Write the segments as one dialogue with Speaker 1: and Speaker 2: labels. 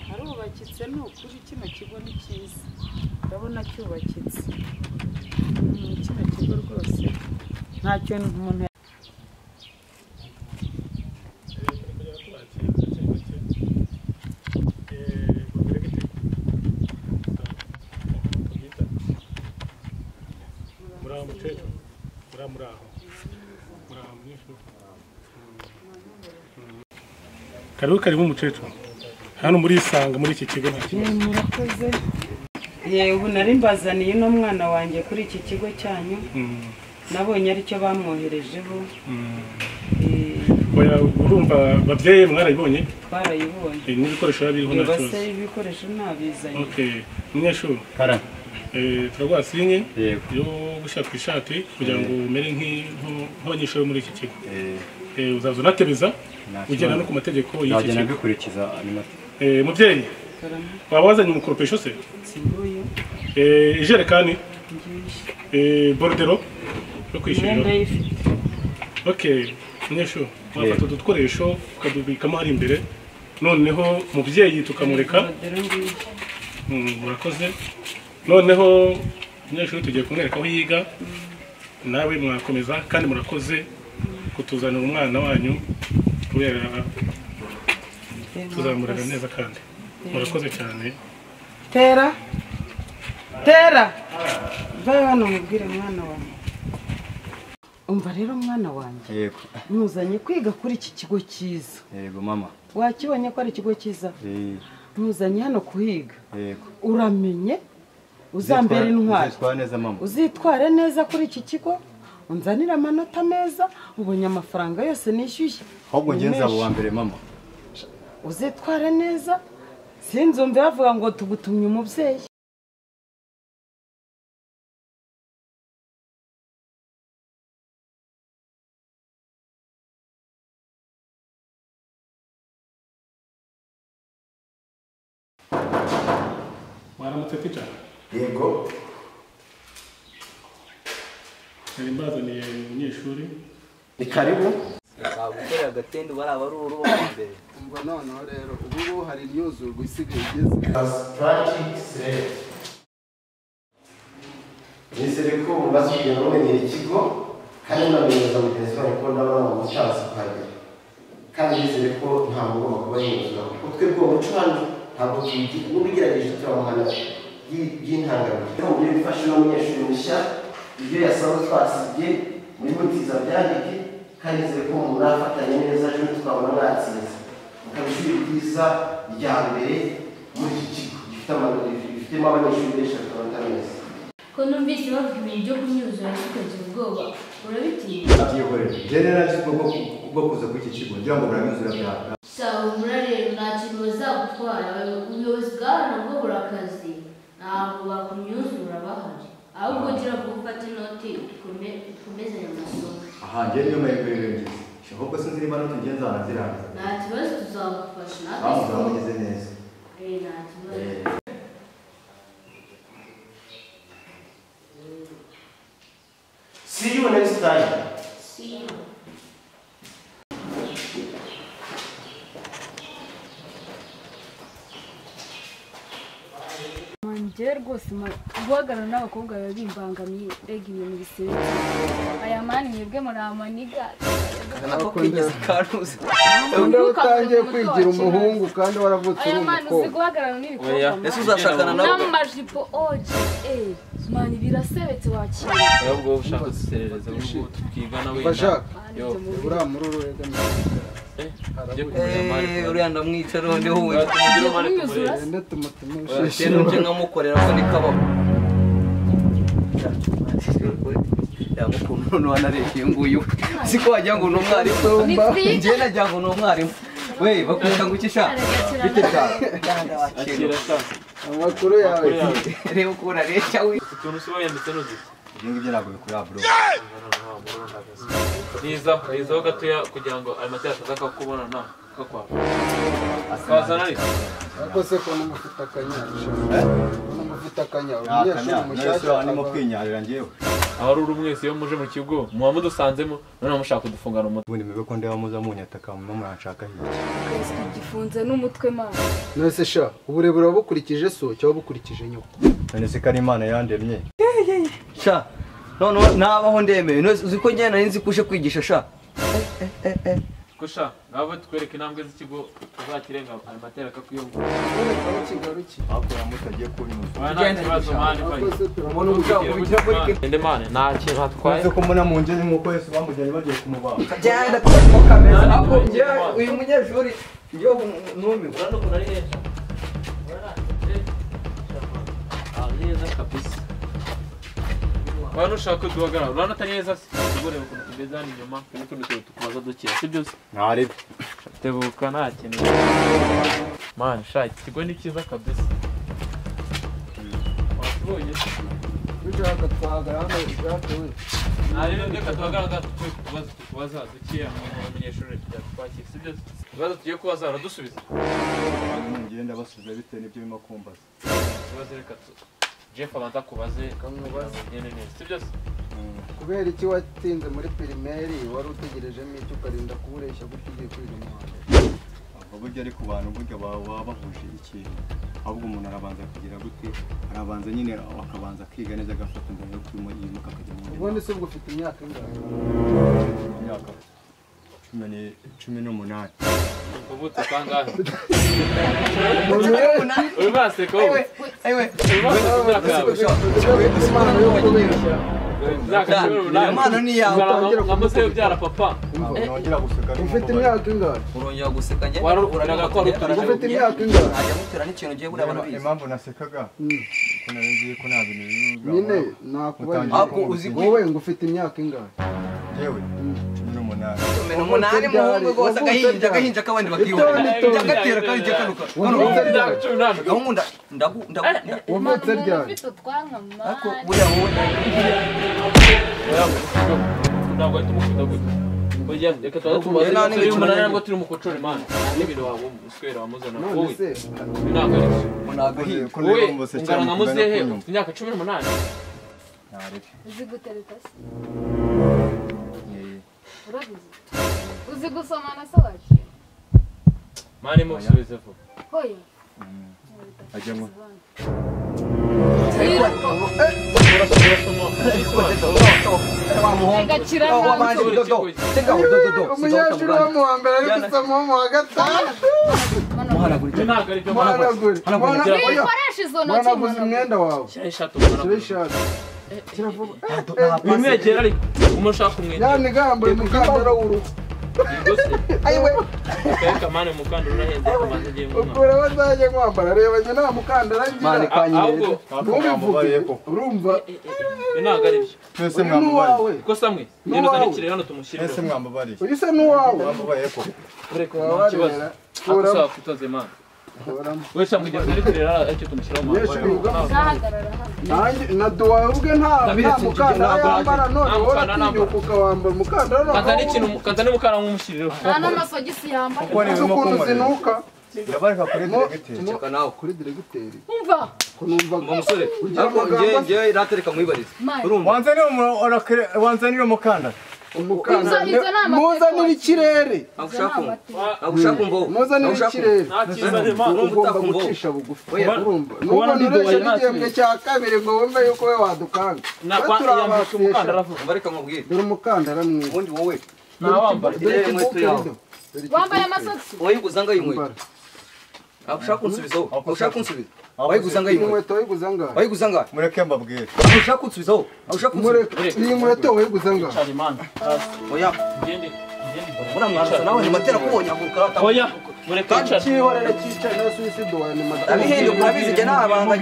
Speaker 1: Harubakitse ni ukuri, kino kigo ni cyiza, ndabona cyubakitse. Kino kigo rwose nta kintu umuntu
Speaker 2: Karibu karibu mukecuru. Hano muri isanga muri iki kigo nta kibazo.
Speaker 1: Murakoze. Ubu nari mbazaniye uno mwana wanjye kuri iki kigo cyanyu. Nabonye aricyo bamwoherejeho.
Speaker 2: Oya urumva babyeyi mwarayibonye?
Speaker 1: Twarayibonye.
Speaker 2: N'ibikoresho biriho nta kibazo.
Speaker 1: Base ibikoresho nabizanye.
Speaker 2: Okay. Munyeshuri.
Speaker 3: Kara.
Speaker 2: Turaguha sinye yo gushyira ku ishati kugira ngo umere nk'abanyeshuri muri iki kigo. Uzaza unatebeza ugenda no ku mategeko y'iki kigo.
Speaker 3: Nagenda mbikurikiza.
Speaker 2: Mubyeyi waba wazanye umukoropesho se?
Speaker 1: Singuyu.
Speaker 2: Ijerekani? Borudero yo kwishyurira. Okay, munyeshuri wafata utu dukoresho ukadubikamo hari imbere, noneho mubyeyi tukamureka. Murakoze. Noneho umunyeshuri tugiye kumwereka aho yiga, nawe mwakomeza kandi murakoze kutuzanira umwana wanyu kubera tuzamurera neza kandi murakoze cyane.
Speaker 1: Tera tera vayo hano mubwire mwana wanjye. Umva rero mwana wanjye.
Speaker 3: Yego.
Speaker 1: Muzanye kwiga kuri iki kigo cyiza.
Speaker 3: Yego mama.
Speaker 1: Wakibonye ko ari ikigo cyiza? Muzanye hano kuhiga.
Speaker 3: Yego.
Speaker 1: Uramenye uzambera intwari.
Speaker 3: Uzitware neza mama.
Speaker 1: Uzitware neza kuri iki kigo. Unzanira amanota meza, ubonye amafaranga yose nishyuye.
Speaker 3: Ahubwo ngiye nzaba uwa mbere mama.
Speaker 1: Uzitware neza, sinzumve bavuga ngo tugutumye umubyeyi.
Speaker 2: Mwaramutse teacher.
Speaker 4: Yego.
Speaker 2: Nari mbazaniye umunyeshuri.
Speaker 4: Ni karibu.
Speaker 5: Gukorera agatende bari abaruru bo mbere.
Speaker 6: Umva noneho rero ubu hari imyuzurwa isigaye igeze.
Speaker 4: Nizere ko mumaze kugenda mumenyera ikigo kandi munamenyereza mugenzi wanyu ko ndabona mucyanse kuhagera. Kandi nizere ko nta mugomba kuba yuzura kuko twebwe uwo muco hano ntabwo tuwugira, n'ubigerageje turamuhana by'intangarugero. Mugire gufasha uno munyeshuri mushya ibyo yasanzwe twasibye muri mutiza byandike, kandi nizere ko murafatanya neza ejo tukabona mwatsinze mukaba ishuri ryiza rya mbere muri iki kigo gifitemo abanyeshuri benshi bafite amanota meza.
Speaker 7: Ko numvise bavuga ibintu byo kumyuzura ukagira ubwoba, urabitinya?
Speaker 3: Byihorere, njye naragize ubwoba bwo kuza kuri iki kigo ngira ngo buranyuzura bya.
Speaker 7: Sawa humura rero nta kintu bazagutwara, ubuyobozi bwa hano bwo burakaze, ntabwo bakumyuzura bahari. Ahubwo gira ngo ufate inoti dukomezanye amasomo.
Speaker 3: Aha njye niyo mahirwe rero ngize. Ahubwo sinzi niba note ngiye nzanazirangiza.
Speaker 7: Nta kibazo tuzagufasha natwe.
Speaker 3: Muzaba mugeze neza.
Speaker 7: Nta kibazo.
Speaker 4: See you next time.
Speaker 7: See you.
Speaker 8: Njye rwose guhagarara n'abakobwa biba bimbangamiye, mbega ibintu bisebetse. Aya mani mwebwe muri amaniga.
Speaker 5: Nako kigeze karuze.
Speaker 6: Undi utangiye kwigira umuhungu kandi waravutse uri
Speaker 8: Aya mani uzi
Speaker 6: umukobwa.
Speaker 8: guhagarara n'ibikobwa.
Speaker 5: Ese uzashakana nabo?
Speaker 8: N'amajipo oje. Mani birasebetse wakira.
Speaker 9: Ahubwo wowe ushaka duserereza ubu twigana wenda.
Speaker 6: Bashaka. Uriya mururu wegamye.
Speaker 5: Uriya ndamwica noneho we. Tugende nkamukorera ko nikabaho. Yamukuntu none wanarekeye nguyu. Siko wagira ngo ni umwarimu. Njye nagira ngo ni umwarimu. We bakunda ngukisha. Bite cyane.
Speaker 6: Amakuru yawe.
Speaker 5: Reba ukuntu areshya we.
Speaker 9: Utuntu usiba yanditse n'uduki.
Speaker 3: Ibyo ngibyo ntabwo bikura bro.
Speaker 9: Niza, nizaho gatoya kugira ngo ayo matera ataza kukubona na kakwa. Kazana ariko.
Speaker 6: Ariko se ko n'umufite akanyasha. N'umufite akanya. Umunyeshuri mushyashya
Speaker 3: arimo kwinyarira njyewe.
Speaker 9: Aho uri mwese iyo muje mu kigo muba mudusanzemo none mushaka kudufungana umutwe.
Speaker 3: Ubundi mwebwe ko ndeba muza munyataka mu muranshaka hirya.
Speaker 8: Gifunze n'umutwe mama.
Speaker 6: None se sha uburebure wabukurikije so cyangwa bukurikije nyoko?
Speaker 3: None se kari Imana yandemye.
Speaker 5: Sha none nabaho ndemeye. None uzi ko njye nari nzi kuje kwigisha sha.
Speaker 9: Kusha ngabo twereke intambwe z'ikigo uzakirenga ayo matera akakuyungura.
Speaker 6: Kigaruki.
Speaker 3: Akora mutagiye kunyuza.
Speaker 9: Nta kibazo mani fayi.
Speaker 5: Umuntu ugira muri
Speaker 9: Ende mani nta kintu hatwaye.
Speaker 3: Nze ko mbona mu ngezi nkuko Yesu bamujyanye bagiye kumubamba.
Speaker 5: Genda ko kameza. Ako njye uyu munyeshuri njye numiwe.
Speaker 9: Urabona ukuntu ari heza. Ah neza kabisa. Wano ushaka duhagarara urabona atari neza se ubwo ukuntu tumeze hano inyuma n'utundi tuntu tukubaza dukeya sibyo se
Speaker 3: ntaribi
Speaker 9: tebuka nta kintu man sha ikigo ni cyiza kabisa wakibonye
Speaker 6: ushaka twahagarara hano ushaka we
Speaker 9: ntaribi reka duhagarara twe kubaza tukubaza dukeya umunyeshuri twakira sibyo se ibibazo tugiye kubaza aradusubiza
Speaker 3: ngenda basubiza bitewe n'ibyo birimo kumbaza
Speaker 9: ikibazo reka Jeff abanza kubaze kamubaze ngene neza sibyo se
Speaker 6: kubera iki watinze muri primaire wari utegerejemo icyo ukarinda kubureshya gutyo ugiye kwiga mu wa
Speaker 3: ubwo burya ari ku bantu burya baba bahuje ikintu ahubwo umuntu arabanza kugira gute arabanza nyine akabanza akiga neza agafata mbere yo kwimuka akajya mu
Speaker 6: ubundi se ubwo ufite imyaka ingahe
Speaker 3: imyaka 18
Speaker 9: Uvutse kangahe uri baseka wowe
Speaker 5: Aiwe
Speaker 9: Imana ni yawe nkamuse ubyara papa
Speaker 3: nongera guseka
Speaker 6: ufite imyaka ingahe
Speaker 5: urongera guseka njye
Speaker 9: uranaga ko
Speaker 6: ufite imyaka ingahe
Speaker 5: ajya mutera n'ikintu ugiye buriya abantu bize
Speaker 3: impamvu nasekaga ko nari nzi ko nta bintu
Speaker 6: nyine nakubajije wowe ngo ufite imyaka ingahe
Speaker 3: yewe 18
Speaker 5: 18 muhungu rwose agahinja k'abandi bakihorera agatera kandi kanuka gahungu ndagu
Speaker 6: wavutse ryari
Speaker 5: ariko buriya wowe
Speaker 9: ntabwo ahita umukunda gutya oya reka tuba tumaze turi umunani ntabwo turi mu kucura imana n'ibintu waba wamuzana wowe ntabwo ari byo wowe ungana nka muzehe ufite imyaka 18
Speaker 8: uzi gutereta se urabizi uzi gusoma na se wacu
Speaker 9: mani musubize vuba
Speaker 8: hoya
Speaker 3: ajyamo
Speaker 6: umunyeshuri wo mu wa mbere ari gusoma wo mu wa gatanu muhanaguze umwenda wawe shyira ishati
Speaker 9: wimwegera ariko umuntu ushaka kumwegera
Speaker 6: ya migambo umukandara w'uruhu
Speaker 5: ayiwe
Speaker 9: reka mani umukandara urahenze kubanza ugiye mu
Speaker 6: ukura bazajya kwambara reba njye nta mukandara ngira ntubivuge urumva
Speaker 9: ntabwo ari byo
Speaker 3: mwese mwamubariye
Speaker 9: kuko samwe ngenda uzane ikirere hano tumushyire
Speaker 3: mwese mwamubariye
Speaker 6: uyu se n'uwawe
Speaker 3: mwamubariye koko
Speaker 9: ureka nta kibazo ako sawa mani wese amugeza ikirere aricyo tumushyiraho
Speaker 6: mani na duwawe ubwe nta mukandara yambara none wowe uratinyuka ukawambara umukandara
Speaker 9: kazana umukandara nk'umushyirireho
Speaker 8: nta n'amasogisi yambara
Speaker 6: uzi ukuntu zinuka
Speaker 3: yabareka kuri diregiteri
Speaker 6: kuri diregiteri
Speaker 8: umva
Speaker 6: ko
Speaker 5: umusore ariko njye ratereka mwibarize
Speaker 8: urumva
Speaker 3: wanzanire umukandara
Speaker 6: muzanire ikirere muzanire ikirere ugomba gucisha bugufi urumva nubwo nureshya n'igihembwe cya kabiri ngo wumve yuko we wadukanga
Speaker 5: reka nkubwire
Speaker 6: dore umukandara mwiza
Speaker 5: ubundi wowe
Speaker 8: wambaye amasogisi
Speaker 5: wayiguze angahe inkweto ushaka kunsubizaho ushaka kunsubiza wayiguze angahe
Speaker 6: inkweto wayiguze angahe
Speaker 5: wayiguze angahe
Speaker 3: mureke mbabwire
Speaker 5: ushaka kunsubizaho ushaka kunsubiza
Speaker 6: iyi nkweto wayiguze angahe
Speaker 9: oya ngende
Speaker 5: Uriya mwana nawe ni matera kubonye aguruka.
Speaker 9: Oya, mureke yicara.
Speaker 6: Cyihorere cyicaye na suicide wa ni matera.
Speaker 5: Abihinduka urabizi njye ntabanga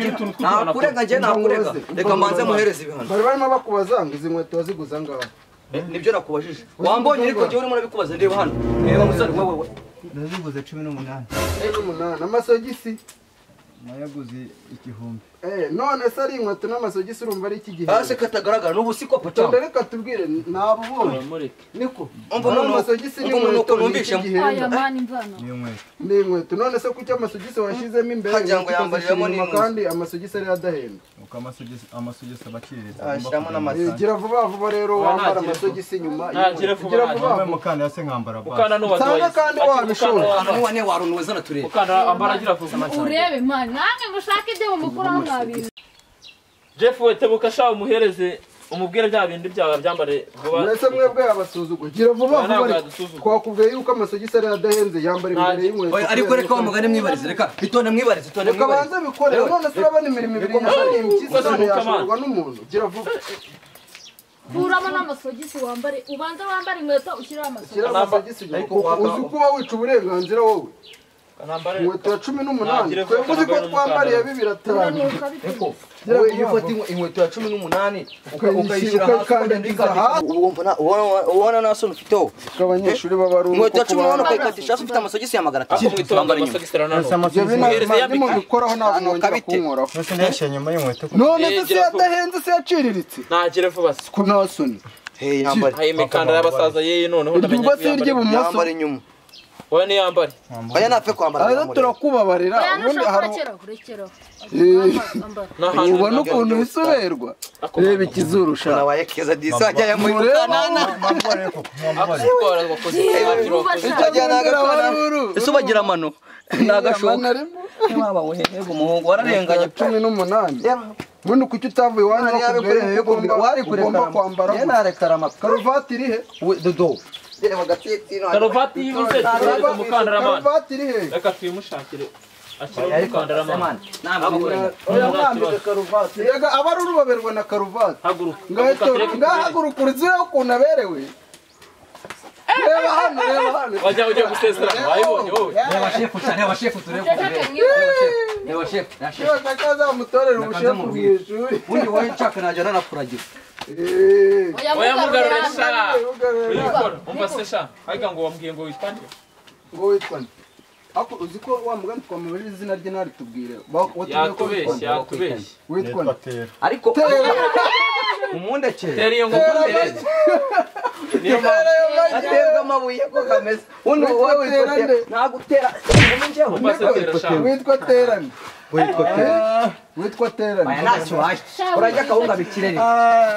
Speaker 5: nakurega njye nakurega. Reka mbanze muhereze ibihano.
Speaker 6: Bari barimo bakubaza ngo izi nkweto waziguza ngaho.
Speaker 5: Nibyo nakubajije. Wambonye ariko njye urimo urabikubaza ndeba hano. Reba musore wewe.
Speaker 3: Naziguze 18.
Speaker 6: 18 amasogisi.
Speaker 3: Nayaguze 1000.
Speaker 6: None se ari inkweto n'amasogisi urumva ari iki gihe?
Speaker 5: Ase katagaragara n'ubu siko pota.
Speaker 6: Reka tubwire nabubonye. Niko.
Speaker 5: Umva umuntu
Speaker 6: amasogisi n'inkweto
Speaker 5: numvishe.
Speaker 8: Aya mani mvano.
Speaker 6: Ni inkweto. None se kuki amasogisi washyizemo imbere?
Speaker 5: Hagira ngo yambariramo n'imwe.
Speaker 6: Kandi amasogisi ari adahenda.
Speaker 3: Uko amasogisi abaciriritse.
Speaker 5: Ashyiramo n'amasogisi.
Speaker 6: Gira vuba vuba rero wambara amasogisi inyuma.
Speaker 9: Gira vuba
Speaker 3: vuba. Mukanda yase nkambara basi.
Speaker 9: Mukanda nubadoye.
Speaker 6: Kandi wabishora.
Speaker 5: Nuwane warunuwe zana turebe.
Speaker 9: Mukanda ambara gira vuba.
Speaker 8: Urebe mani namwe mushaka ibyo mumukuraho mwabintu.
Speaker 9: Jeff we tebuka sha umuhereze umubwire bya bindi byawe byambare vuba.
Speaker 6: Mwese mwebwe abasuzugwe. Gira vuba vuba. Twakubwiye yuko amasogisi ari adahenze yambara imbere y'inkweto.
Speaker 5: Ariko reka mugane mwibarize reka itonde mwibarize itonde
Speaker 6: mwibarize. Reka banze bikore none se urabona imirimo ibiri yashariye impyisi yashorwa n'umuntu. Gira vuba.
Speaker 7: Kuramo n'amasogisi wambare ubanze wambare inkweto ushyiraho amasogisi.
Speaker 6: Ushyiraho amasogisi uzi kuba wica uburenganzira wowe. Inkweto ya 18 twebwe ko twambariye 25.
Speaker 5: Iyo ufata inkweto ya 18 ukayishyira hasi ubona nta soni ufite wowe.
Speaker 6: Abanyeshuri b'abarundi
Speaker 5: inkweto ya 18 ukayikatisha hasi ufite amasogisi ya 500 wambara inyuma.
Speaker 6: Nimubikoraho ntabwo mwongera kunkoraho. None se yadahenze se yaciriritse.
Speaker 9: Ntagire vuba se.
Speaker 6: Ko nta soni.
Speaker 5: Yambara.
Speaker 9: Ayi imikandara y'abasaza yeye noneho
Speaker 6: ndamenya.
Speaker 5: Yambara inyuma.
Speaker 9: Oya niyambare.
Speaker 5: Oya napfe kwambara.
Speaker 6: Rero turakubabarira ubundi hari ubona ukuntu bisoberwa. Reba ikizuru sha.
Speaker 5: Nabaye keza disa ajya ya muri kanana. Ese bagira amano nagashoka. Waba we umuhungu wararenganye
Speaker 6: 18. Ubundi kuki utavuye iwanyu bakubwira ko ugomba kwambara?
Speaker 5: Njye narekarama.
Speaker 6: Karuvati iri he?
Speaker 5: Dodo.
Speaker 9: Karuvati yibuze tubereze umukandara man.
Speaker 6: Karuvati iri he?
Speaker 9: Reka tuyimushakire. Ashyira umukandara man.
Speaker 6: Oya mwambike karuvati. Yega abaruru baberwa na karuvati.
Speaker 9: Haguruka.
Speaker 6: Ngahaguruka uruzireho ukuntu aberewe. Reba hano, reba hano.
Speaker 9: Wajya ujya gusezerana wayibonye wowe.
Speaker 5: Reba shefu cyane, reba shefu turebe. Reba shefu, reba shefu.
Speaker 6: Reba kakazamutorera ubushefu mu ishuri.
Speaker 5: Ubundi wowe nshaka najya nanakuragira.
Speaker 9: Oya mugarure sha. Uyikora, umva se sha. Ariko ngo wambwiye ngo witwa nde?
Speaker 6: Ngo witwa nde? Ako uzi ko wa mugani twamubajije izina rye ntari tubwire.
Speaker 9: Yakubeshye, yakubeshye.
Speaker 6: Witwa nde?
Speaker 5: Ariko umundekere.
Speaker 9: Tera iyo ngoko. Niyo mpamvu
Speaker 5: aterwa amabuye ko kameze. Undi wowe witwa nde? Nagutera.
Speaker 6: Witwa Terane. Witwa Terane.
Speaker 5: Oya ntacyo waje. Urajya kawunga bikirere.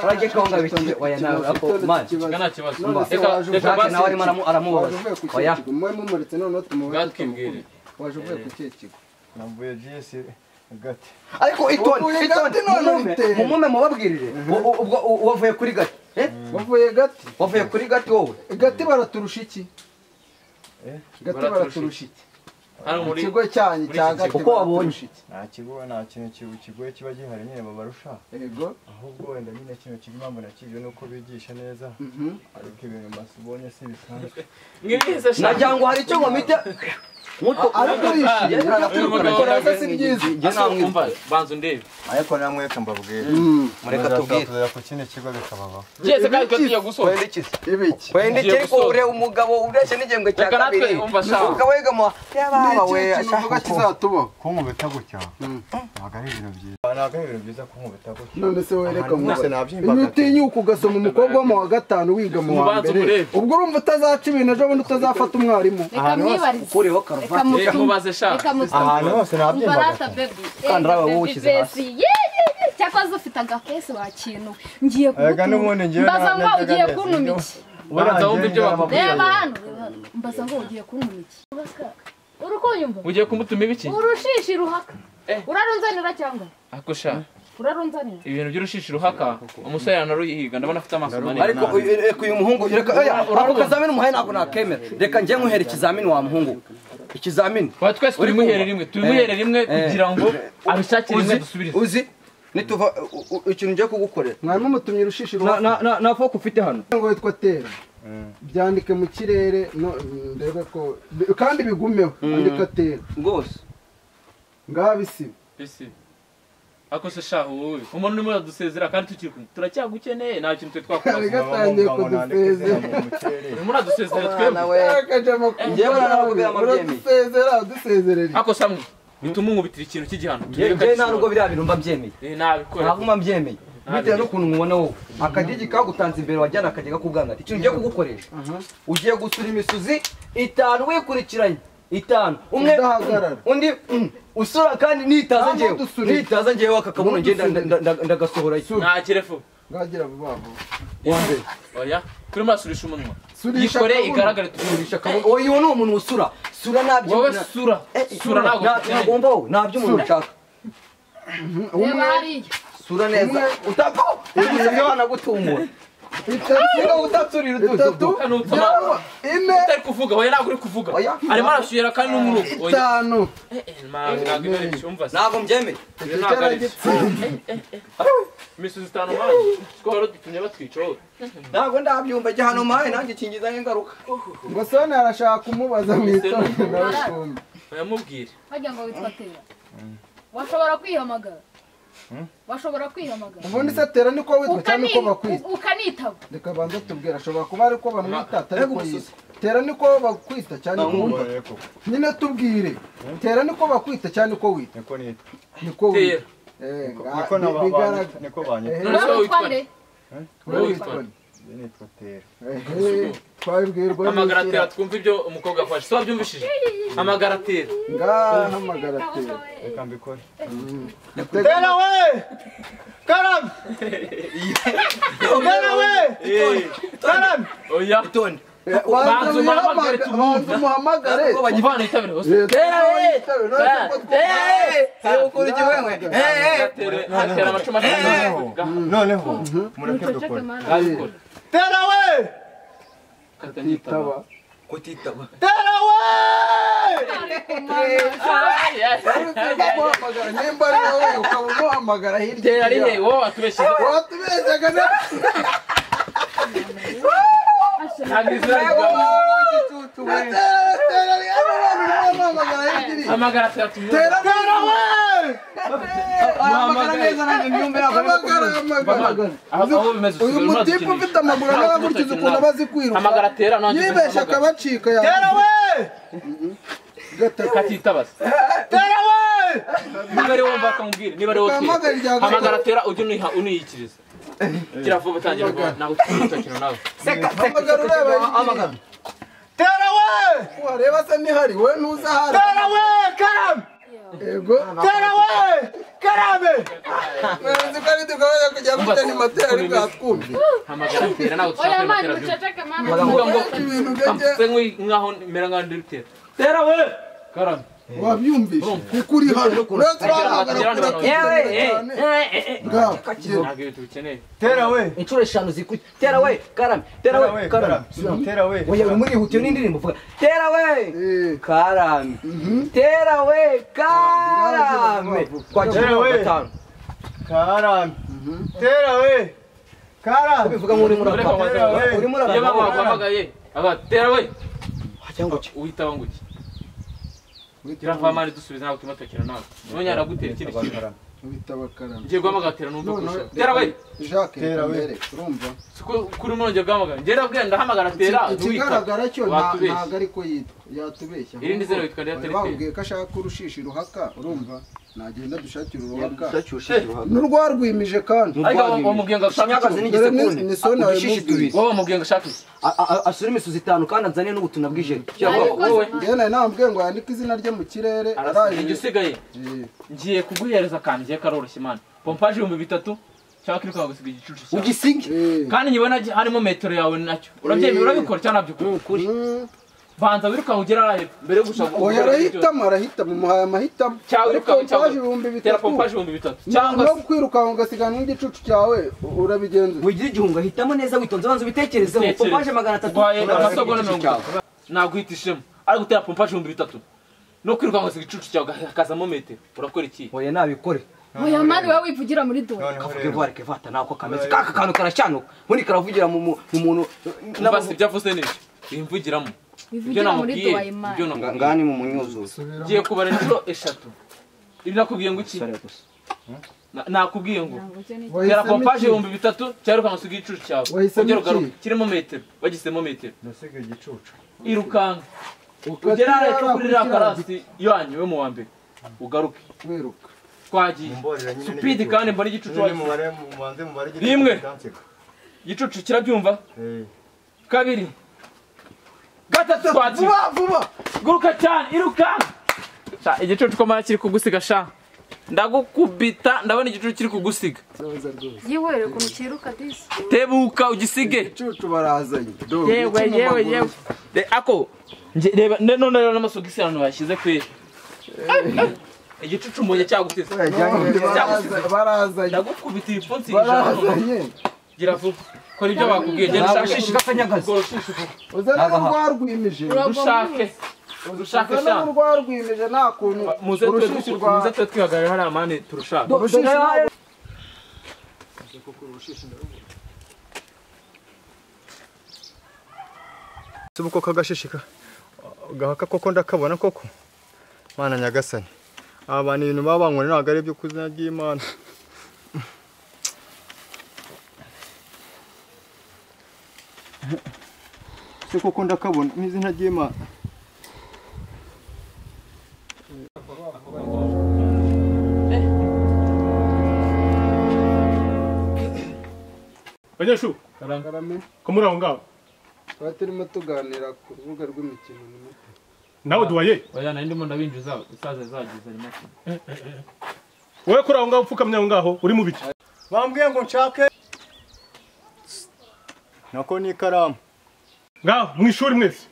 Speaker 5: Urajya kawunga bikirere. Oya nawe ako man.
Speaker 9: Nta kibazo. Reka basi
Speaker 5: nawe arimo aramubaza. Oya.
Speaker 6: Mwe mumuretse none tumubaze.
Speaker 9: Gatwibwire.
Speaker 6: Waje uvuye ku kihe kigo?
Speaker 3: Navuye GS Gati.
Speaker 5: Ariko itonde, itonde mumume mubabwirire. Ubwo wavuye kuri Gati.
Speaker 6: Wavuye Gati?
Speaker 5: Wavuye kuri Gati wowe.
Speaker 6: Gati baraturusha iki? Gati baraturusha iki? Ikigo cyanyu cya Gati
Speaker 5: uko wabonye
Speaker 3: nta kigo nta kintu kigoye kiba gihari nyine babarusha.
Speaker 6: Yego.
Speaker 3: Ahubwo wenda nyine kino kigo impamvu nakije nuko bigisha neza. Ariko ibintu masubonye si bisanzwe.
Speaker 9: Mwibize sha.
Speaker 5: Nagira ngo hari icyo ngomite.
Speaker 6: Ariko yishimye ibyo si byiza.
Speaker 5: Njye namwe
Speaker 9: banza ndebe.
Speaker 3: Ariko namwe reka mbabwire.
Speaker 5: Mureka tubwire.
Speaker 3: Tuzajya ku kindi kigo bikababaho.
Speaker 9: Byese kandi tugiye gusoza.
Speaker 5: Wenda iki?
Speaker 6: Ibiki.
Speaker 5: Wenda iki ariko ure umugabo ureshye n'igihembwe cya kabiri. Umugabo wiga mu yababa we
Speaker 6: ashaka kizatubaho.
Speaker 3: Kunkubita gutya. Ntabwo ari ibintu byiza. Ntabwo ari ibintu byiza kunkubita gutya.
Speaker 6: None se wereka mubaze. Iyo utinyuka ugasoma umukobwa wo mu wa gatanu wiga mu wa mbere. Ubwo urumva utazaca ibintu ejo bundi utazafata umwarimu.
Speaker 8: Reka mwibarize.
Speaker 5: Ukureho karuvati.
Speaker 9: Reka mubaze sha.
Speaker 3: Ahantu hose nabyimbaga.
Speaker 5: Kandi raba wowe ushyize hasi.
Speaker 8: Cyakoze ufite agakesi wakintu. Ngiye kugutumira. Mbaza ngo ugiye kuntuma iki?
Speaker 9: Ubanza wumve ibyo bakubwira.
Speaker 8: Reba hano. Mbaza ngo ugiye kuntuma iki? Urukunyumva?
Speaker 9: Ugiye kumutuma ibiki?
Speaker 8: Urushishi ruhaka. Urarunzanira cyangwa?
Speaker 9: Ako sha.
Speaker 8: Urarunzanira.
Speaker 9: Ibintu by'urushishi ruhaka umusore yanaruyiga ndabona afite amaso manini.
Speaker 5: Ariko uyu muhungu reka ako kazamini umuhaye ntabwo nakemera. Reka njye nkuhere ikizamini wa muhungu. Ikizamini.
Speaker 9: Wa twese turimuhere rimwe, turimuhere rimwe kugira ngo abishakire rimwe dusubirize.
Speaker 5: Uzi nituva ikintu ngiye kugukorera.
Speaker 6: Mwarimu mutumye urushishi ruhaka.
Speaker 5: Na na foku ufite hano.
Speaker 6: Ngo witwa Tera. Byandike mu kirere no ndebe ko kandi bigumeho andika tera
Speaker 5: rwose
Speaker 6: ngabisibe
Speaker 9: bisibe ako se shaho wowe umuntu urimo uradusezera kandi tukiri kumwe turacyagukeneye nta kintu twe twakubaza
Speaker 6: gatangiye kudusezera
Speaker 9: urimo uradusezera twebwe
Speaker 5: njyewe narakubwira
Speaker 6: uradusezera udusezerera
Speaker 9: ako samwe bituma unkubitira ikintu cy'igihano
Speaker 5: njyewe nta nubwo biriya bintu mba mbyemeye
Speaker 9: nabikora
Speaker 5: ntabwo mba mbyemeye bitewe n'ukuntu nkubona wowe akadigi kagutanze imbere wajyana akajya kakubwanga ati ikintu ugiye kugukoresha ugiye gusura imisuzi 5 wikurikiranye 5 umwe undi usura kandi nitaza njyewe nitaza njyewe akakabuno ngenda ndagasohora
Speaker 9: ntakire vuba
Speaker 6: ngagira vuba vuba wa mbere
Speaker 9: oya kuri murasurisha umunwa yikore igaragare
Speaker 5: tusurisha akabuno oya ni umuntu usura sura nabyo
Speaker 9: wowe sura sura ntabwo
Speaker 5: nagomba wowe nabyo umuntu ushaka
Speaker 6: umwe
Speaker 5: sura neza utapfa ibyo wanagutumura itatu utatsurira
Speaker 6: itatu ine
Speaker 9: utari kuvuga oya ntabwo uri kuvuga arimo arashyuhera kandi n'umuruko
Speaker 6: 5
Speaker 5: ntabwo mbyemeye
Speaker 9: imisozi 5 mani siko wari udutumye batwica wowe
Speaker 5: ntabwo ndabyumva igihano maye nanjye kingizaho ingaruka
Speaker 6: ngo soni arashaka kumubaza mu itonde nawe kumva
Speaker 9: yamubwire
Speaker 8: wagira ngo witwa Tera washobora kwihamagara washobora kwihamagara
Speaker 6: ubundi se Tera niko witwa cyane ko bakwita
Speaker 8: ukanitaba
Speaker 6: reka banza tubwira ashobora kuba ari ko bamwita atari ko yitwa Tera niko bakwita cyane ko witwa nyine tubwire Tera niko bakwita cyane ko witwa
Speaker 3: niko nitwa
Speaker 6: niko witwa
Speaker 3: niko nababana niko banyita
Speaker 6: none witwa
Speaker 3: nitwa Tera
Speaker 6: twabibwirwa
Speaker 9: hamagara Tera twumva ibyo umukobwa afashe so wabyumvishije hamagara Tera
Speaker 6: ngaha hamagara Tera
Speaker 3: reka mbikore
Speaker 6: Tera we
Speaker 3: Karam Tera we Karam
Speaker 9: oya
Speaker 5: itonde
Speaker 6: banza umuhamagare
Speaker 9: umvana itabire hose
Speaker 5: Tera we Tera ukora iki wewe
Speaker 9: Tera amacuma
Speaker 3: noneho mureke dukore Tera we
Speaker 6: katitaba
Speaker 5: kutitaba
Speaker 3: Tera we
Speaker 6: nimba ari wowe ukaba umuhamagara hirya
Speaker 9: Tera ari he wowe watubeshye
Speaker 6: watubeshyaga
Speaker 9: hamagara Tera
Speaker 6: Tera we
Speaker 5: hamagara neza nanjye mbyumve
Speaker 6: hamagara uyu mutipe ufite amaguru n'abagurikiza ukuntu aba azi kwiruka
Speaker 9: hamagara Tera nanjye
Speaker 6: yibeshya akabacika
Speaker 3: Tera we
Speaker 9: katitabaza
Speaker 3: Tera we
Speaker 9: niba ari wowe mva niba ari wowe hamagara Tera ujye uniyikiriza kiravuba utangira ntabwo tutakina nawe
Speaker 6: hamagara ureba
Speaker 5: hamagara
Speaker 3: Tera we
Speaker 6: wareba se nihari we ntuzahari
Speaker 3: Tera we Karam
Speaker 6: Ego
Speaker 3: Tera we Karame
Speaker 6: nzi ko ari dukomeza kujya gutana imatera ari bwatwumve
Speaker 9: hamagara Tera ntabwo
Speaker 8: oya mani muceceke mani
Speaker 9: ngo ibintu nkaho mera nkaho ndi Tera Tera we Karame
Speaker 6: wabyumvise kuko uri hano uretse urahamagara
Speaker 5: yewe
Speaker 9: ntabwo ibintu bikeneye
Speaker 3: Tera we
Speaker 5: inshuro 5 zikuri Tera we Karame Tera we Karame
Speaker 3: Tera we
Speaker 5: oya murihutiye n'indirimbo vuga Tera we Karame Tera we Karame
Speaker 3: Tera we Karame Tera we Karame
Speaker 5: ubivuga nk'uri murapa uri murapa
Speaker 9: iyo baguhamagaye aba Tera we
Speaker 5: cyangwa
Speaker 9: uhita wanguki Kirava mani dusubiza ntabwo turimo turakina nawe none aragutera ikindi kintu
Speaker 6: witaba Karame
Speaker 9: ngiye guhamagara Tera numve kurusha Tera we
Speaker 6: Jacques Tera we urumva
Speaker 9: siko kuri nongeye guhamagara njye ndabwira ndahamagara Tera
Speaker 6: ikigaragara cyo ntabwo ariko yitwa yatubeshya
Speaker 9: irindi zina witwa Tera Tera
Speaker 6: bamubwiye ko ashaka urushishi ruhaka urumva nagenda dushakira uruhaka n'urwarwimije kandi
Speaker 9: ariko wamubwiye ngo ashake
Speaker 5: n'igisekunde tubiri
Speaker 9: wowe wamubwiye ngo ashake
Speaker 5: asure imisozi 5 kandi anzane n'ubutumwa bw'ijeri
Speaker 9: wowe
Speaker 6: njyewe nari namubwiye ngo yandike izina rye mu kirere
Speaker 9: araje njye usigaye ngiye kuguhereza akantu ngiye karoroshye imana pompaje 3000 cyangwa kiri kwagusiga igicucu cyawe
Speaker 5: ugisige
Speaker 9: kandi nyibona harimo metero yawe nacyo urabyemera urabikora cyangwa ntabyo ukora banza wirukanka ugera hepfo mbere yo gushaka
Speaker 6: oya arahitamo arahitamo muhaye amahitamo
Speaker 9: cyangwa wirukanka
Speaker 6: cyangwa
Speaker 9: tera pompaje 3000 cyangwa
Speaker 6: no kwirukanka ugasigana n'igicucu cyawe urabigenza
Speaker 5: wigira igihunga hitamo neza witonze banza ubitekerezeho pompaje 300
Speaker 9: ubaye amasegonda 30 naguhitishemo ari gutera pompaje 3000 no kwirukanka ugasiga igicucu cyawe hakazamo metero urakora iki
Speaker 5: oya nabikore
Speaker 8: Oya mani wowe wivugira muri dore.
Speaker 5: Kavuge vuba reke vata nako kameze. Kaka kantu karashyanuka. Ubundi karavugira mu muntu
Speaker 9: nabasi byavuze nibyo. Wimvugiramo. Ibyo namubwiye.
Speaker 5: Ngani mu munyuzuzo.
Speaker 9: Ngiye kubara inshuro 3. Ibi nakubwiye ngo iki? Nakubwiye ngo tera pompaje 3000 cyaruka ngusiga igicucu cyawe. Ongera ugaruke kirimo metero. Bagisemo metero.
Speaker 3: Nasiga igicucu.
Speaker 9: Irukanka. Ugera hepfo kuri ra karasi yanyu we mu wa mbere. Ugaruke.
Speaker 6: Wiruka.
Speaker 9: Twagiye. Speed kandi mbona igicucu wagize. Rimwe. Igicucu kirabyumva? 2 3 twagiye.
Speaker 6: Vuba vuba.
Speaker 9: Guruka cyane irukanka. Sha igicucu ko mara kiri kugusiga sha. Ndagukubita ndabona igicucu kiri kugusiga.
Speaker 8: Yiwere ukuntu kiruka disi.
Speaker 9: Tebuka ugisige.
Speaker 6: Igicucu barazanye.
Speaker 9: Yewe yewe yewe. Ako reba none rero n'amasogisi hano bashyize kwera. Igicucu mbonye cyagusize.
Speaker 6: Barazanye.
Speaker 9: Ndagukubita ibipfunsi ijana. Gira vuba. Kora ibyo bakubwiye genda ushakishe
Speaker 5: akanyagazi.
Speaker 6: Uzana rwarwimije.
Speaker 9: Ushake. Urushaka
Speaker 6: sha. Rwarwimije nta kuntu.
Speaker 9: Urushishi rwa. Muze twe twihagarara hari amani turushaka.
Speaker 6: Urushishi.
Speaker 3: Subuko kagashishika. Gahaka koko ndakabona koko. Mana nyagasani. Abantu ibintu babankore ntago ari byo kuzina ry'Imana. Se koko ndakabona n'izina ry'Imana.
Speaker 2: Banyeshu, ko muri aho ngaho
Speaker 6: twari turimo tuganira ku rubuga rw'imikino n'umuti.
Speaker 2: Nawe duwaye?
Speaker 9: Oya nari ndimo ndabinjiza isaza zagize rimwe.
Speaker 2: Wowe kuri aho ngaho upfukamye aho ngaho uri mu biki?
Speaker 3: Bambwiye ngo nshake nako ni ikaramu.
Speaker 2: Ngaho mu ishuri mwese.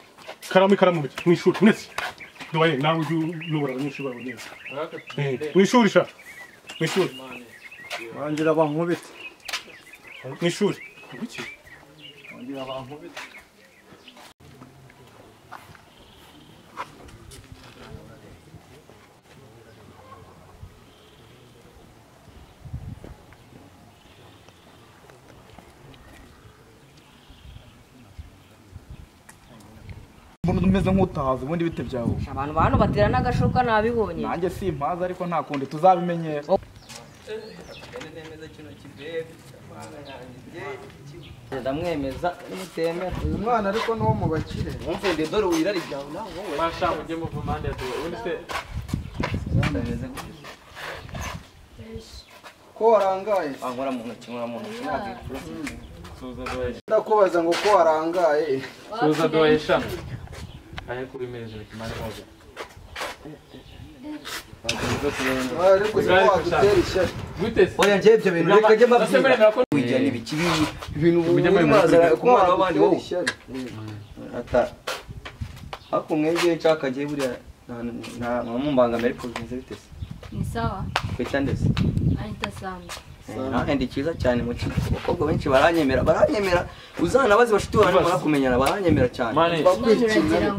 Speaker 2: Ikaramu ikaramu mu ishuri mwese. Duwaye nawe ujye uyobora abanyeshuri bawe neza. Mu ishuri sha. Mu ishuri.
Speaker 3: Bangira bankubite.
Speaker 2: Mu ishuri. Kuki?
Speaker 3: Bangira bankubite.
Speaker 10: Mbona umeze nk'utahaza ubundi bite byawe.
Speaker 11: Abantu bantu batera n'agashoka nabibonye.
Speaker 10: Nanjye simpaza ariko nta kundi tuzabimenyera.
Speaker 5: Ndamwemeza nimutemera.
Speaker 6: Uyu mwana ariko no mu bakire.
Speaker 5: Wumve ndi dore wirari byawe nawe wowe.
Speaker 9: Basha mujye muva impande ya duwe. Ubundi se
Speaker 6: ko warangaye?
Speaker 5: Ankora mu ntoki nkora mu ntoki ntabwo.
Speaker 6: Ndakubaza ngo ko warangaye?
Speaker 9: Suza duwe sha. Ahe kubimeje kimane moja.
Speaker 5: Oya nje ibyo bintu reka njye mbabwira. Wijya n'ibiki ibintu uraza ku mwana w'abandi wowe. Ata ako mwebwe nshaka ngiye buriya nta mumbanga ariko bimeze bite se?
Speaker 7: Ni sawa.
Speaker 5: Kwita ndese.
Speaker 7: Anita Samba.
Speaker 5: Ndi cyiza cyane mu kigo. Abakobwa benshi baranyemera baranyemera uzana bazi bashuti banjye barakumenyana baranyemera cyane.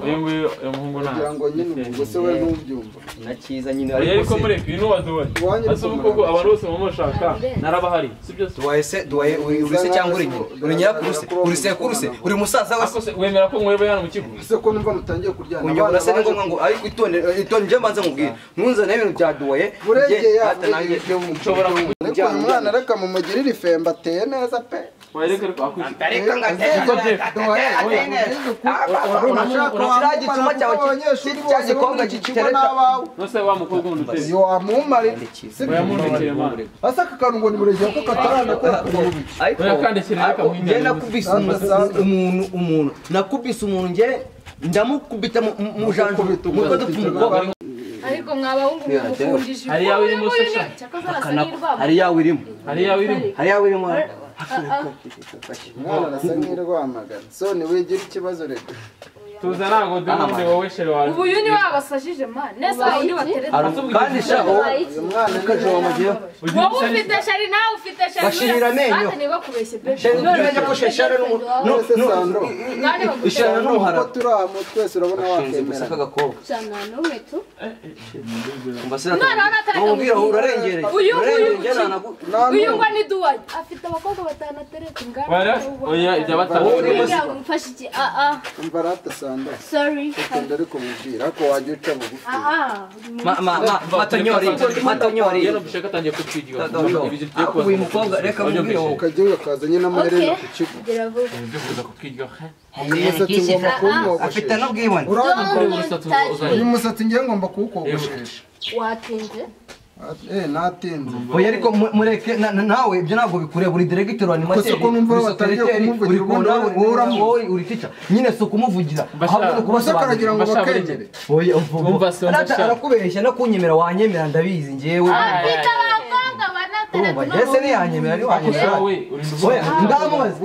Speaker 9: Uyu nguyu umuhungu nta.
Speaker 6: Kugira ngo nyine ubwo se we ntubyumva.
Speaker 5: Na cyiza nyine
Speaker 9: ariko mureke uyu nuwaduwe. Ase ubu abantu bose mumushaka narabahari. Sibyo se?
Speaker 5: Duwaye se duwaye uri se cyangwa uri nyina? Uri nyirakuru se? Uri sekuru se? Uri musaza we
Speaker 9: se? Wemera ko mwebe hano mu kigo?
Speaker 6: Se ko numva mutangiye kuryana.
Speaker 5: Kunyobora se ni ngombwa ngo ariko itonde itonde nje mbanze nkubwire. Ntunzane ibintu bya duwaye.
Speaker 6: Buregeye nshobora kujya mwana reka mumugirire ifemba ateye neza pe.
Speaker 5: Nakubise umuntu nge ndamukubita mu janju mutwe dupfa umukobwa.
Speaker 8: Ariko mwabahungu mukundije.
Speaker 9: Hari yawe irimo se sha?
Speaker 5: Hari yawe irimo.
Speaker 9: Hari yawe irimo.
Speaker 5: Hari yawe irimo.
Speaker 6: Mwana arasa nk'irwamagana. So ni wigira ikibazo reka.
Speaker 9: Tuza ntabwo ndi wowe shere wawe.
Speaker 8: Ubu uyu ni wabasajije man. Nese undi bateretse.
Speaker 5: Kandi sha umwana kaje wamugiye.
Speaker 8: Wowe ufite shari nawe ufite shari.
Speaker 5: Bashirira amenyo.
Speaker 8: Kandi bakubeshye be.
Speaker 5: Shari none ko sheshara no ishara n'umuhara.
Speaker 6: Ko turamu twese urabona wakemera.
Speaker 5: Kagakobwa.
Speaker 7: Cyana n'umwe tu.
Speaker 5: Umubwira urarengereye.
Speaker 8: Uyu uyu ngo ni duwaye. Afite abakobwa batanu ateretse ngana.
Speaker 9: Bara oya ibya batanu.
Speaker 7: Mfashe iki a a.
Speaker 6: Umva rata sando.
Speaker 7: Sorry.
Speaker 6: Ukunda ariko mubwira ko wajya uca bugufi.
Speaker 5: Ma ma ma matonyori matonyori.
Speaker 9: Yeno bishaka tangiye kutwigira.
Speaker 5: Uyu mukobwa reka mubwire wowe.
Speaker 6: Ukajya ukazanye n'amaherena ku kigo.
Speaker 9: Kuza kutwigira.
Speaker 6: Umusatsi ngomba kuwukogoshesha.
Speaker 5: Afite n'ubwibone.
Speaker 6: Uyu musatsi ngiye ngomba kuwukogoshesha.
Speaker 7: Watinze?
Speaker 6: Natinze.
Speaker 5: Oya ariko mureke nawe ibyo ntabwo bikureba uri director wa animateur.
Speaker 6: Ko numva batangiye kumuvugira
Speaker 5: uri uri teacher. Nyine so kumuvugira. Ahubwo
Speaker 6: kubasobanurira ngo bakemere.
Speaker 5: Oya umva arakubeshya no kunyemera wanyemera ndabizi ngewe.
Speaker 7: Afite abakobwa banateretse.
Speaker 5: Ese ni yanyemera ni wanyemera. Oya ndamubaza.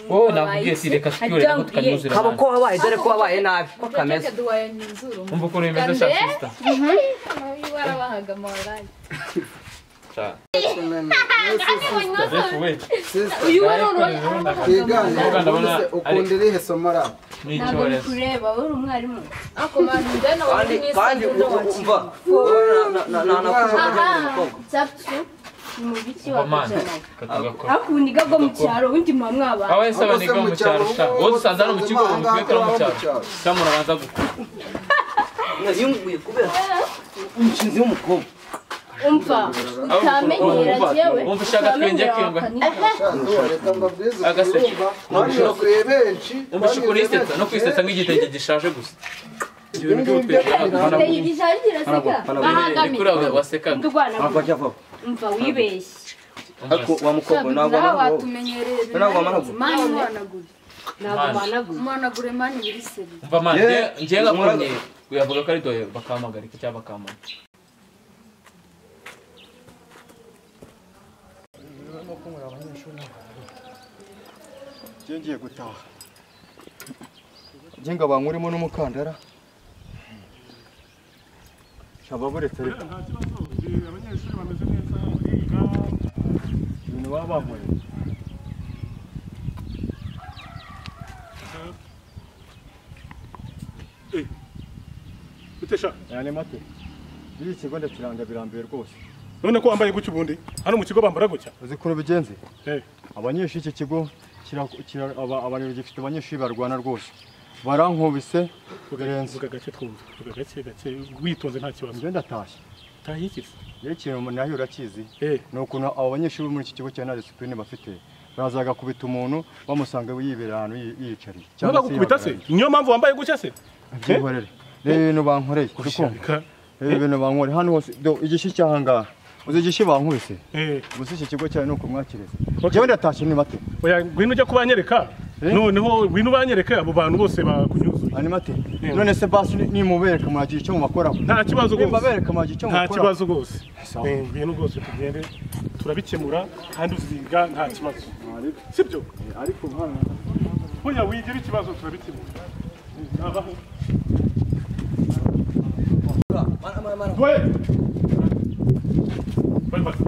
Speaker 9: Wowe nakubwiye si reka twiyore nako tukanyuzura.
Speaker 5: Kaba ko wabaye dore ko wabaye nabi ko kameze.
Speaker 9: Umva ukuntu bimeze sha sister.
Speaker 8: Warabahaga morale.
Speaker 9: Cha.
Speaker 8: Uyu
Speaker 6: wari ukunda irihe somo ra?
Speaker 7: Ntabwo bikureba wowe uri umwarimu.
Speaker 8: Ako man ndena
Speaker 5: kandi kandi umva na na
Speaker 7: na mubiki wakajana. Akuniga go mu cyaro undi mwaba.
Speaker 9: Awe se abaniga mu cyaro sha. Wowe usanza no mu kigo umutwe mu cyaro. Sha murabanza gukura.
Speaker 5: Nayunguye kubera umushinzi w'umukobwa.
Speaker 7: Umva utamenyera jewe.
Speaker 9: Umva ushaka twenge kwingwa. Agaseke.
Speaker 6: Benshi.
Speaker 9: Umva ushaka no kwisetsa nk'igitenge gishaje gusa.
Speaker 7: Igitenge gishaje kiraseka.
Speaker 9: Bahagamiye. Wasekaga.
Speaker 7: Umva wibeshye.
Speaker 5: Ariko wa mukobwa ntabwo
Speaker 8: watumenyereye.
Speaker 5: Ntabwo wamanaguye.
Speaker 8: Mani mwanagure. Ntabwo managure. Mwanagure mani birisebe.
Speaker 9: Umva mani ngiye ngakonye uyavuga ko ari doye bakamagarika cyangwa bakamana.
Speaker 3: Ngiye gutaha. Ngiye ngabankurimo n'umukandara. Shababuretse ariko.
Speaker 2: Abanyeshuri bameze neza bariga.
Speaker 3: Ibintu baba bankoreye.
Speaker 2: Bite sha?
Speaker 3: Yani mate. Biri ikigo ndakiranga birambiwe rwose.
Speaker 2: None ko wambaye gutya ubundi? Hano mu kigo bambara gutya?
Speaker 3: Uzi ukuntu bigenze? Abanyeshuri iki kigo abantu gifite abanyeshuri barwana rwose. Barankubise birenze.
Speaker 2: Vuga gake twumva. Vuga gake gake witonze nta kibazo.
Speaker 3: Njye ndatashye.
Speaker 2: Tahiye iki se?
Speaker 3: Yewe ikintu nayo urakizi. Ni ukuntu abo banyeshuri bo muri iki kigo cya nta discipline bafite. Bazaga kubita umuntu bamusanga yibera ahantu yiyicariye.
Speaker 2: Cyangwa gukubita se? Niyo mpamvu wambaye gutya se?
Speaker 3: Byihorere. Reba ibintu bankoreye. Reba ibintu bankoreye hano hose igishi cyahangaha. Uzi igishi bankubise? Gusa iki kigo cyawe nuko mwakireze. Njyewe ndatashye ni mate.
Speaker 2: Oya ngwino ujya kubanyereka. Noneho ngwino ubanyereke abo bantu bose bakunyuzuye.
Speaker 3: Ani mate. None se basi nimubereka mwagira icyo mubakoraho.
Speaker 2: Nta kibazo rwose.
Speaker 3: Nimubereka mwagira icyo mubakoraho.
Speaker 2: Nta kibazo rwose. Ngwino rwose tugende turabikemura kandi uziga nta kibazo. Sibyo?
Speaker 3: Ariko mwana
Speaker 2: oya wigira ikibazo turabikemura. Nabaho. Doye. Bari.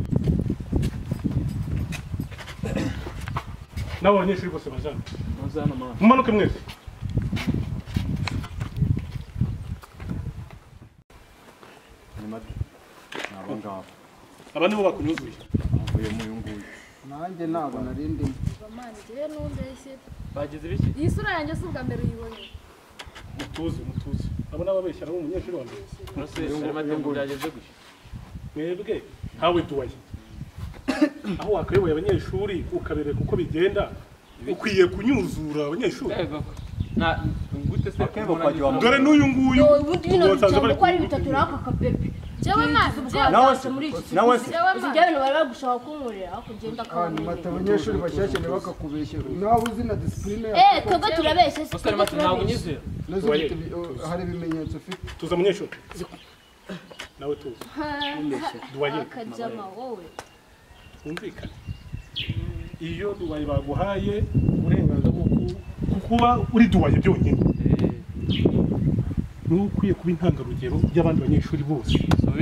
Speaker 2: Nabo abanyeshuri bose bazana.
Speaker 9: Bazana mama.
Speaker 2: Mumanuke mwese. Aba nibo bakunyuzuye.
Speaker 3: Avuye mu yunguye.
Speaker 6: Nanjye ntabwo nari ndimo.
Speaker 8: Mama ngiye numbeshye.
Speaker 9: Bagize ibiki?
Speaker 8: Iyi sura yanjye si ubwa mbere uyibonye.
Speaker 2: Mutuze mutuze. Abo nababeshya nabo umunyeshuri wa mbere.
Speaker 9: Nose arimo byageze gushya.
Speaker 2: Mwebwe ntawe duwaye. Aho wakayoboye abanyeshuri ukabereka uko bigenda ukwiye kunyuzura abanyeshuri.
Speaker 9: Na gute se
Speaker 2: dore n'uyu nguyu
Speaker 7: ubundi bino bitambo ko ari bitatu raka kabebe.
Speaker 8: Jewe mazi
Speaker 3: nawe se
Speaker 7: ibyo bintu bari bagushaka kunkorera aho kugenda
Speaker 6: kabone. Abanyeshuri bashyashya ntibakakubeshye nawe uzi na discipline
Speaker 7: twebwe turabeshye se
Speaker 9: twebwe ntabwo unyizera.
Speaker 6: Hari ibimenyetso ufite.
Speaker 2: Tuza munyeshuri. Nawe tuza. Duwaye.
Speaker 7: Akajama wowe.
Speaker 2: Umvikane. Iyo duwaye baguhaye uburenganzira bwo kuba uri duwaye byonyine. Ni ukwiye kuba intangarugero y'abandi banyeshuri bose.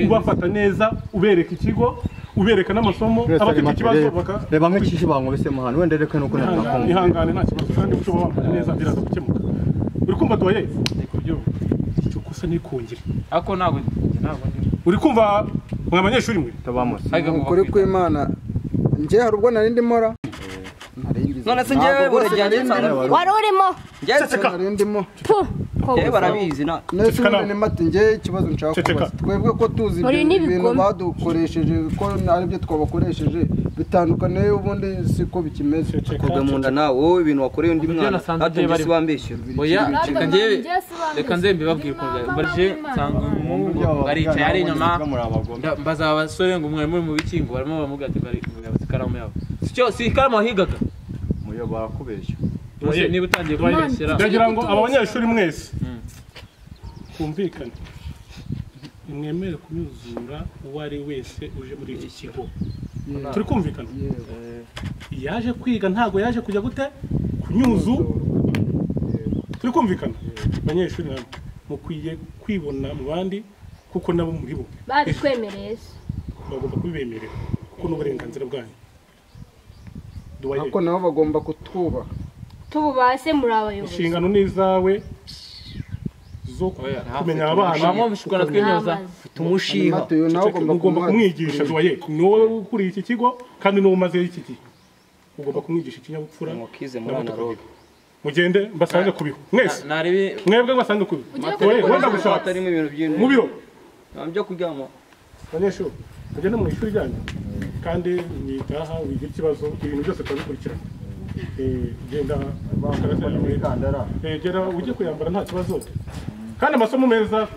Speaker 2: Ubafata neza, ubereka ikigo, ubereka n'amasomo, abafite ikibazo baka
Speaker 3: reba nk'ikishi bankubise mu hantu wenda reka nuko natakumva.
Speaker 2: Ihangane nta kibazo kandi ushobora wamfata neza biraza gukemuka. Uri kumva duwaye? Icyo kosa ni kongera.
Speaker 9: Ako ntabwo ndi.
Speaker 2: Uri kumva mwa abanyeshuri mwe?
Speaker 3: Tabamose.
Speaker 6: Ukuri kw'Imana njye hari ubwo nari ndimo ra.
Speaker 5: None se njyewe burajyanye
Speaker 7: wari urimo?
Speaker 6: Nari ndimo.
Speaker 5: Njyewe barabizi na.
Speaker 6: Nese ubundi mati njye ikibazo nshaka kubaza. Twebwe ko tuzi ibintu badukoresheje ko ari byo twabakoresheje bitandukanye ubundi siko bikimeze.
Speaker 5: Akobwa mu nda nawe wowe ibintu wakoreye undi mwana atumye si bambeshyura.
Speaker 9: Oya reka njye mbibabwire ukuntu mbaje nsanga umuhungu aricaye ari inyuma mbaza abasore ngo mwari muri mu biki ngo barimo bamuga ati bari ikaramu yabo. Si ikaramu wahigaga.
Speaker 3: Muyo barakubeshya.
Speaker 9: Niba utangiye kubabeshyera.
Speaker 2: Ndagira ngo aba banyeshuri mwese kumvikane mwemere kunyuzura uwo ari wese uje muri iki kigo. Turi kumvikana? Yaje kwiga ntago yaje kujya gute kunyuzu. Turi kumvikana? Abanyeshuri namwe mukwiye kwibona mu bandi kuko nabo muri bo
Speaker 7: babitwemereye.
Speaker 2: Bagomba kubibemerera kuko n'uburenganzira bwanyu.
Speaker 6: Ariko nabo bagomba kutubaha.
Speaker 7: Tububase muri abayobozi.
Speaker 2: Inshingano ni izawe zo kumenya abana.
Speaker 5: Tumushiha.
Speaker 2: Ugomba kumwigisha duwaye. Ni wowe ukuriye iki kigo kandi ni wowe umaze iki gihe. Ugomba kumwigisha ikinyabupfura. Mugende mbasange kubiho. Mwese. Mwebwe mbasange kubiho. Wenda gushaka mu biro.
Speaker 5: Byo kuryama.
Speaker 2: Abanyeshuri mugende mu ishuri ryanyu kandi mwitaha wigira ikibazo ibintu byose turabikurikirana. Genda gera ujye kuyambara nta kibazo kandi amasomo meza